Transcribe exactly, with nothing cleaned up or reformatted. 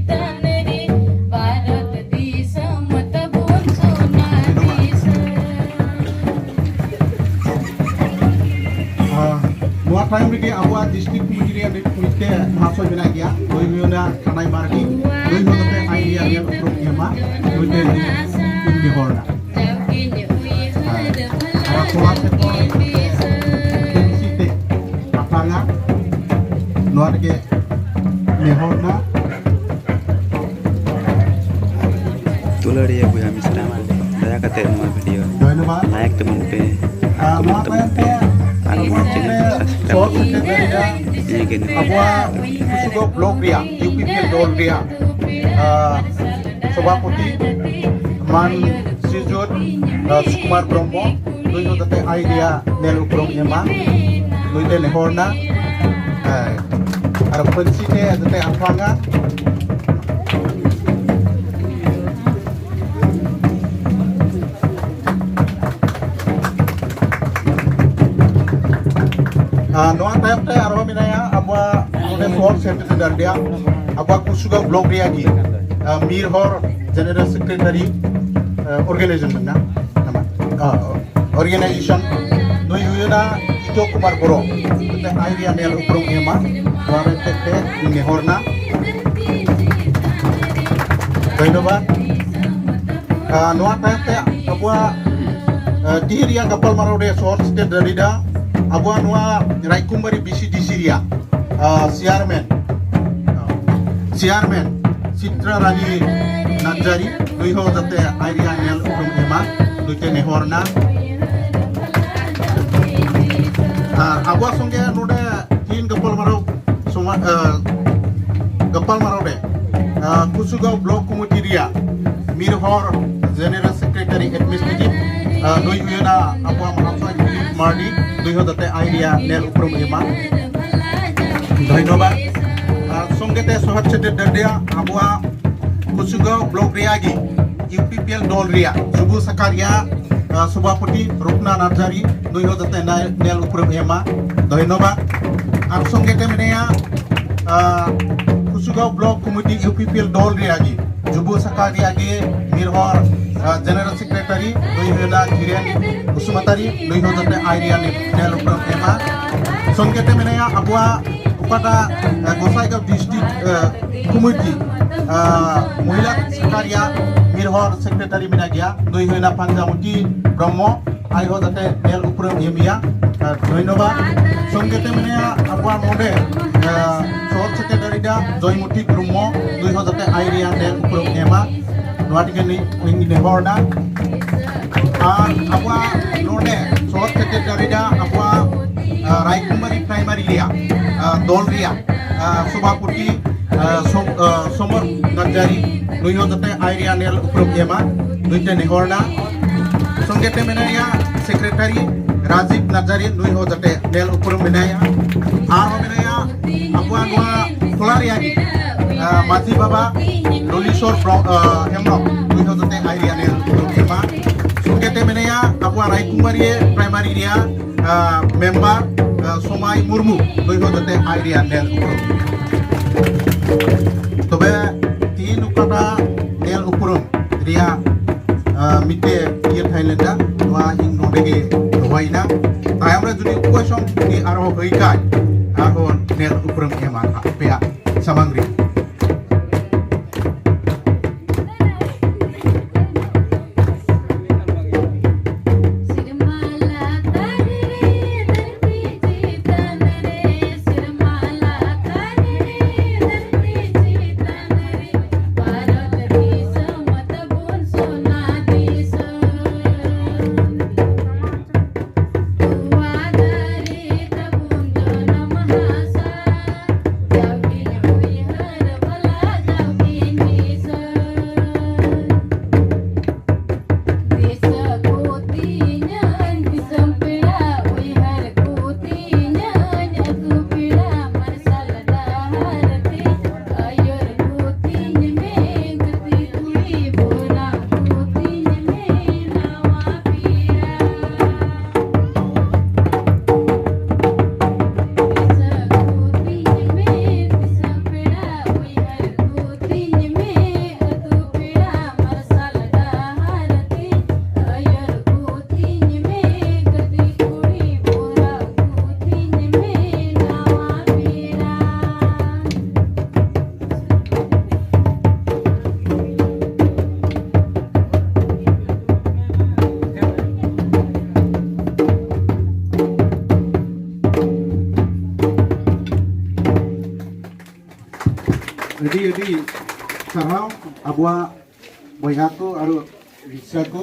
ᱵᱷᱟᱨᱚᱛ ᱫᱤᱥᱚᱢ ᱛᱟᱵᱚᱱ ᱥᱳᱱᱟ ᱫᱤᱥᱚᱢ᱾ ᱟᱨ ᱱᱚᱣᱟ ᱛᱟᱭᱚᱢ ᱨᱮᱜᱮ ᱟᱵᱚᱣᱟᱜ ᱰᱤᱥᱴᱨᱤᱠᱴ ᱠᱚᱢᱤᱴᱤ ᱨᱮᱭᱟᱜ ᱢᱤᱫ, ᱢᱤᱫᱴᱮᱱ ᱢᱟᱦᱟᱥᱚᱭ ᱢᱮᱱᱟᱜ ᱜᱮᱭᱟ, ᱱᱩᱭ ᱦᱩᱭᱩᱜ ᱠᱟᱱᱟ ᱠᱟᱱᱟᱭ ᱢᱟᱨᱰᱤ᱾ ᱱᱩᱭ ᱦᱚᱸ ᱱᱚᱛᱮ ᱟᱭ ᱨᱮᱭᱟᱜ ᱧᱮᱞ ᱩᱯᱨᱩᱢ ᱮᱢᱟ, ᱱᱩᱭ ᱛᱮ ᱤᱧ ᱱᱮᱦᱚᱨ ᱮᱱᱟ᱾ ᱦᱮᱸ᱾ ᱟᱨ ᱛᱷᱚᱲᱟ ᱥᱮ ᱛᱷᱚᱲᱟ ᱠᱩᱥᱤ ᱛᱮ ᱟᱛᱟᱝᱟ, ᱱᱚᱣᱟ ᱨᱮᱜᱮ ᱱᱮᱦᱚᱨ ᱮᱱᱟ᱾ ᱫᱩᱞᱟᱹᱲᱤᱭᱟᱹ ᱵᱚᱭᱦᱟ ᱢᱤᱥᱨᱟ ᱠᱚ, ᱫᱟᱭᱟ ᱠᱟᱛᱮ ᱱᱚᱣᱟ ᱵᱷᱤᱰᱤᱭᱳ ᱫᱷᱚᱱᱭᱚᱵᱟᱫ᱾ ᱞᱟᱭᱤᱠ ᱛᱟᱵᱚᱱ ᱯᱮ, ᱟᱨ ᱠᱚᱢᱮᱱᱴ ᱛᱟᱵᱚᱱ ᱯᱮ, ᱟᱨ ᱱᱚᱣᱟ ᱪᱮᱱᱮᱞ ᱥᱟᱵᱥᱠᱨᱟᱭᱤᱵ ᱛᱟᱵᱚᱱ ᱯᱮ᱾ ᱱᱤᱭᱟᱹ ᱜᱮ ᱱᱤᱭᱟᱹ ᱟᱵᱚᱣᱟᱜ ᱠᱩᱥᱩᱜᱟᱸᱣ ᱵᱞᱚᱠ ᱨᱮᱭᱟᱜ ᱤᱭᱩ ᱯᱤ ᱯᱤ ᱮᱞ ᱫᱚᱞ ᱨᱮᱭᱟᱜ, ᱟᱨ, ᱥᱚᱵᱷᱟᱯᱚᱛᱤ ᱢᱟᱱ ᱥᱨᱤᱡᱳᱛ, ᱟᱨ, ᱥᱩᱠᱩᱢᱟᱨ ᱵᱨᱚᱦᱢᱚ, ᱱᱩᱭ ᱦᱚᱸ ᱡᱟᱛᱮ ᱟᱭ ᱨᱮᱭᱟᱜ ᱧᱮᱞ ᱩᱯᱨᱩᱢ ᱮᱢᱟ, ᱱᱩᱭ ᱛᱮ ᱱᱮᱦᱚᱨ ᱮᱱᱟ᱾ ᱦᱮᱸ᱾ ᱟᱨ ᱯᱟᱹᱧᱪᱤ ᱛᱮ ᱡᱟᱛᱮ ᱟᱛᱟᱝᱟ᱾ ᱟᱨ ᱱᱚᱣᱟ ᱛᱟᱭᱚᱢ ᱛᱮ ᱟᱨᱦᱚᱸ ᱢᱮᱱᱟᱭᱟ ᱟᱵᱚᱣᱟᱜ ᱱᱚᱰᱮ ᱥᱚᱦᱚᱨ ᱥᱮᱴᱮᱨ ᱫᱟᱲᱮᱭᱟᱜ ᱟᱵᱚᱣᱟᱜ ᱠᱩᱥᱩᱜᱟᱸᱣ ᱵᱞᱚᱠ ᱨᱮᱭᱟᱜ ᱜᱮ, ᱟᱨ, ᱢᱤᱨ ᱦᱚᱲ ᱡᱮᱱᱟᱨᱮᱞ ᱥᱮᱠᱨᱮᱴᱟᱨᱤ, ᱟᱨ, ᱚᱨᱜᱟᱱᱟᱭᱡᱮᱥᱚᱱ ᱢᱮᱱᱟᱜᱼᱟ, ᱟᱨ, ᱚᱨᱜᱟᱱᱟᱭᱡᱮᱥᱚᱱ ᱱᱩᱭ ᱦᱩᱭᱩᱜᱼᱟ ᱤᱡᱚ ᱠᱩᱢᱟᱨ ᱵᱚᱨᱚ, ᱢᱤᱫᱴᱮᱱ ᱟᱭ ᱨᱮᱭᱟᱜ ᱧᱮᱞ ᱩᱯᱨᱩᱢ ᱮᱢᱟ, ᱱᱚᱣᱟ ᱨᱮ ᱛᱮ ᱛᱮ ᱱᱮᱦᱚᱨ ᱮᱱᱟ᱾ ᱫᱷᱚᱱᱭᱚᱵᱟᱫ᱾ ᱟᱨ ᱱᱚᱣᱟ ᱛᱟᱭᱚᱢ ᱛᱮ ᱟᱵᱚᱣᱟᱜ, ᱟᱨ, ᱛᱤᱦᱤᱧ ᱨᱮᱭᱟᱜ ᱜᱟᱯᱟᱞᱢᱟᱨᱟᱣ ᱨᱮ ᱥᱚᱦᱚᱨ ᱥᱮᱴᱮᱨ ᱫᱟᱲᱮᱭᱟᱜᱼᱟ ᱟᱵᱚᱣᱟᱜ ᱱᱚᱣᱟ ᱨᱟᱡᱽᱠᱩᱢᱟᱨᱤ ᱵᱤ ᱥᱤ ᱰᱤ ᱥᱤ ᱨᱮᱭᱟᱜ, ᱟᱨ, ᱪᱮᱭᱟᱨᱢᱮᱱ, ᱪᱮᱭᱟᱨᱢᱮᱱ ᱥᱤᱛᱨᱟ ᱨᱟᱱᱤ ᱱᱟᱡᱟᱨᱤ, ᱱᱩᱭ ᱦᱚᱸ ᱡᱟᱛᱮ ᱟᱭ ᱨᱮᱭᱟᱜ ᱧᱮᱞ ᱩᱯᱨᱩᱢ ᱮᱢᱟ, ᱱᱩᱭ ᱛᱮ ᱱᱮᱦᱚᱨ ᱮᱱᱟ᱾ ᱟᱨ ᱟᱵᱚᱣᱟᱜ ᱥᱚᱸᱜᱮ ᱱᱚᱰᱮ ᱛᱤᱦᱤᱧ ᱜᱟᱯᱟᱞᱢᱟᱨᱟᱣ ᱥᱚᱢᱟ-, ᱟᱨ, ᱜᱟᱯᱟᱞᱢᱟᱨᱟᱣ ᱨᱮ, ᱟᱨ, ᱠᱩᱥᱩᱜᱟᱸᱣ ᱵᱞᱚᱠ ᱠᱚᱢᱤᱴᱤ ᱨᱮᱭᱟᱜ ᱢᱤᱨ ᱦᱚᱲ ᱡᱮᱱᱟᱨᱮᱞ ᱥᱮᱠᱨᱮᱴᱟᱨᱤ ᱮᱰᱢᱤᱱᱤᱥᱴᱨᱮᱴᱤᱵᱷ, ᱟᱨ, ᱱᱩᱭ ᱦᱩᱭᱩᱜᱼᱟ ᱟᱵᱚᱣᱟᱜ ᱢᱟᱦᱟᱥᱚᱭ ᱫᱤᱞᱤᱯ ᱢᱟᱨᱰᱤ, ᱱᱩᱭ ᱦᱚᱸ ᱡᱟᱛᱮ ᱟᱭ ᱨᱮᱭᱟᱜ ᱧᱮᱞ ᱩᱯᱨᱩᱢ ᱮᱢᱟ᱾ ᱫᱷᱚᱱᱭᱚᱵᱟᱫ᱾ ᱟᱨ ᱥᱚᱸᱜᱮ ᱛᱮ ᱥᱚᱦᱚᱨ ᱥᱮᱴᱮᱨ ᱫᱟᱲᱮᱭᱟᱜ ᱟᱵᱚᱣᱟᱜ ᱠᱩᱥᱩᱜᱟᱸᱣ ᱵᱞᱚᱠ ᱨᱮᱭᱟᱜ ᱜᱮ ᱤᱭᱩ ᱯᱤ ᱯᱤ ᱮᱞ ᱫᱚᱞ ᱨᱮᱭᱟᱜ ᱡᱩᱵᱚ ᱥᱟᱠᱷᱟ ᱨᱮᱭᱟᱜ, ᱟᱨ, ᱥᱚᱵᱷᱟᱯᱚᱛᱤ ᱨᱩᱯᱱᱟ ᱱᱟᱨᱡᱟᱨᱤ, ᱱᱩᱭ ᱦᱚᱸ ᱡᱟᱛᱮ ᱱᱟᱭ-, ᱧᱮᱞ ᱩᱯᱨᱩᱢ ᱮᱢᱟ᱾ ᱫᱷᱚᱱᱭᱚᱵᱟᱫ᱾ ᱟᱨ ᱥᱚᱸᱜᱮ ᱛᱮ ᱢᱮᱱᱟᱭᱟ Kusugaon block committee U P P L ᱫᱚᱞ ᱨᱮᱭᱟᱜ ᱜᱮ ᱡᱩᱵᱚ ᱥᱟᱠᱷᱟ ᱨᱮᱭᱟᱜ ᱜᱮ ᱢᱤᱨᱦᱚᱲ ᱡᱮᱱᱟᱨᱮᱞ ᱥᱮᱠᱨᱮᱴᱟᱨᱤ ᱱᱩᱭ ᱦᱩᱭᱱᱟ ᱫᱷᱤᱨᱮᱱ ᱵᱚᱥᱩᱢᱟᱛᱟᱨᱤ, ᱱᱩᱭ ᱦᱚᱸ ᱡᱟᱛᱮ ᱟᱭ ᱨᱮᱭᱟᱜ ᱱᱮᱞ ᱩᱯᱨᱩᱢ ᱮᱢᱟ᱾ ᱥᱚᱝᱜᱮ ᱛᱮ ᱢᱮᱱᱟᱭᱟ ᱟᱵᱚᱣᱟᱜ ᱚᱠᱟᱴᱟᱜ ᱜᱚᱸᱥᱟᱭᱜᱟᱸᱣ ᱰᱤᱥᱴᱨᱤᱠᱴ ᱠᱚᱢᱤᱴᱤ ᱢᱚᱦᱤᱞᱟ ᱥᱟᱠᱷᱟ ᱨᱮᱭᱟᱜ ᱢᱤᱨᱦᱚᱲ ᱥᱮᱠᱨᱮᱴᱟᱨᱤ ᱢᱮᱱᱟᱜ ᱜᱮᱭᱟ, ᱱᱩᱭ ᱦᱩᱭᱱᱟ ᱯᱟᱧᱡᱟᱢᱩᱴᱤ ᱵᱨᱚᱦᱢᱚ, ᱟᱡ ᱦᱚᱸ ᱡᱟᱛᱮ ᱱᱮᱞ ᱩᱯᱨᱩᱢ ᱮᱢ ᱜᱮᱭᱟ᱾ ᱫᱷᱚᱱᱭᱚᱵᱟᱫ᱾ ᱥᱚᱝᱜᱮ ᱛᱮ ᱢᱮᱱᱟᱭᱟ ᱟᱵᱚᱣᱟᱜ ᱱᱚᱰᱮ ᱥᱚᱦᱚᱨ ᱥᱮᱠᱨᱮᱴᱟᱨᱤ ᱫᱟ ᱡᱚᱭᱢᱩᱴᱤ ᱵᱨᱚᱦᱢᱚ, ᱱᱩᱭ ᱦᱚᱸ ᱡᱟᱛᱮ ᱟᱭ ᱨᱮᱭᱟᱜ ᱱᱮᱞ ᱩᱯᱨᱩᱢ ᱮᱢᱟ, ᱱᱚᱣᱟ ᱴᱷᱮᱱ ᱤᱧ ᱱᱮᱦᱚᱨ ᱮᱫᱟ᱾ ᱟᱨ ᱟᱵᱚᱣᱟᱜ ᱱᱚᱰᱮ ᱥᱚᱦᱚᱨ ᱥᱮᱠᱨᱮᱴᱟᱨᱤ ᱫᱟ ᱟᱵᱚᱣᱟᱜ ᱨᱟᱭᱠᱩᱢᱟᱨᱤ ᱯᱨᱟᱭᱢᱟᱨᱤ ᱨᱮᱭᱟᱜ ᱫᱚᱞ ᱨᱮᱭᱟᱜ ᱥᱚᱵᱷᱟᱯᱚᱛᱤ ᱥᱚᱢᱚᱨ ᱱᱟᱡᱟᱨᱤ, ᱱᱩᱭ ᱦᱚᱸ ᱡᱟᱛᱮ ᱟᱭ ᱨᱮᱭᱟᱜ ᱱᱮᱞ ᱩᱯᱨᱩᱢ ᱮᱢᱟ, ᱱᱩᱭ ᱴᱷᱮᱱ ᱱᱮᱦᱚᱨ ᱮᱫᱟ᱾ ᱥᱚᱝᱜᱮ ᱛᱮ ᱢᱮᱱᱟᱭᱟ ᱥᱮᱠᱨᱮᱴᱟᱨᱤ ᱨᱟᱡᱤᱵ ᱱᱟᱡᱟᱨᱤ, ᱱᱩᱭ ᱦᱚᱸ ᱡᱟᱛᱮ ᱱᱮᱞ ᱩᱯᱨᱩᱢ ᱢᱮᱱᱟᱭᱟ᱾ ᱟᱨᱦᱚᱸ ᱢᱮᱱᱟᱭᱟ ᱟᱵᱚᱣᱟᱜ ᱱᱚᱣᱟ ᱴᱚᱞᱟ ᱨᱮᱭᱟᱜ ᱜᱮ ᱢᱟᱹᱡᱷᱤ ᱵᱟᱵᱟ ᱨᱚᱞᱤᱥᱚᱨ ᱦᱮᱢᱵᱨᱚᱢ, ᱱᱩᱭ ᱦᱚᱸ ᱡᱟᱛᱮ ᱟᱭ ᱨᱮᱭᱟᱜ ᱱᱮᱞ ᱩᱯᱨᱩᱢ ᱮᱢᱟ᱾ ᱥᱚᱝᱜᱮ ᱛᱮ ᱢᱮᱱᱟᱭᱟ ᱟᱵᱚᱣᱟᱜ ᱨᱟᱭᱠᱩᱢᱟᱨᱤ ᱯᱨᱟᱭᱢᱟᱨᱤ ᱨᱮᱭᱟᱜ ᱢᱮᱢᱵᱟᱨ ᱥᱚᱢᱟᱭ ᱢᱩᱨᱢᱩ, ᱱᱩᱭ ᱦᱚᱸ ᱡᱟᱛᱮ ᱟᱭ ᱨᱮᱭᱟᱜ ᱱᱮᱞ ᱩᱯᱨᱩᱢ᱾ ᱛᱚᱵᱮ ᱛᱤᱦᱤᱧ ᱚᱠᱟᱴᱟᱜ ᱱᱮᱞ ᱩᱯᱨᱩᱢ ᱨᱮᱭᱟᱜ ᱢᱤᱫᱴᱮᱡ ᱤᱭᱟᱹ ᱛᱟᱦᱮᱸ ᱞᱮᱱᱟ, ᱱᱚᱣᱟ ᱤᱧ ᱱᱚᱰᱮ ᱜᱮ ᱫᱚᱦᱚᱭᱮᱱᱟ᱾ ᱛᱟᱭᱚᱢ ᱨᱮ ᱡᱩᱫᱤ ᱚᱠᱚᱭ ᱥᱚᱝ ᱡᱩᱫᱤ ᱟᱨᱦᱚᱸ ᱦᱩᱭ ᱠᱷᱟᱡ ᱟᱨᱦᱚᱸ ᱱᱮᱞ ᱩᱯᱨᱩᱢ ᱮᱢᱟ ᱱᱟᱦᱟᱜ ᱟᱯᱮᱭᱟᱜ ᱥᱟᱢᱟᱝ ᱨᱮ᱾ ᱟᱹᱰᱤ ᱟᱹᱰᱤ ᱥᱟᱨᱦᱟᱣ ᱟᱵᱚᱣᱟᱜ ᱵᱚᱭᱦᱟ ᱠᱚ ᱟᱨ ᱨᱤᱥᱟ ᱠᱚ᱾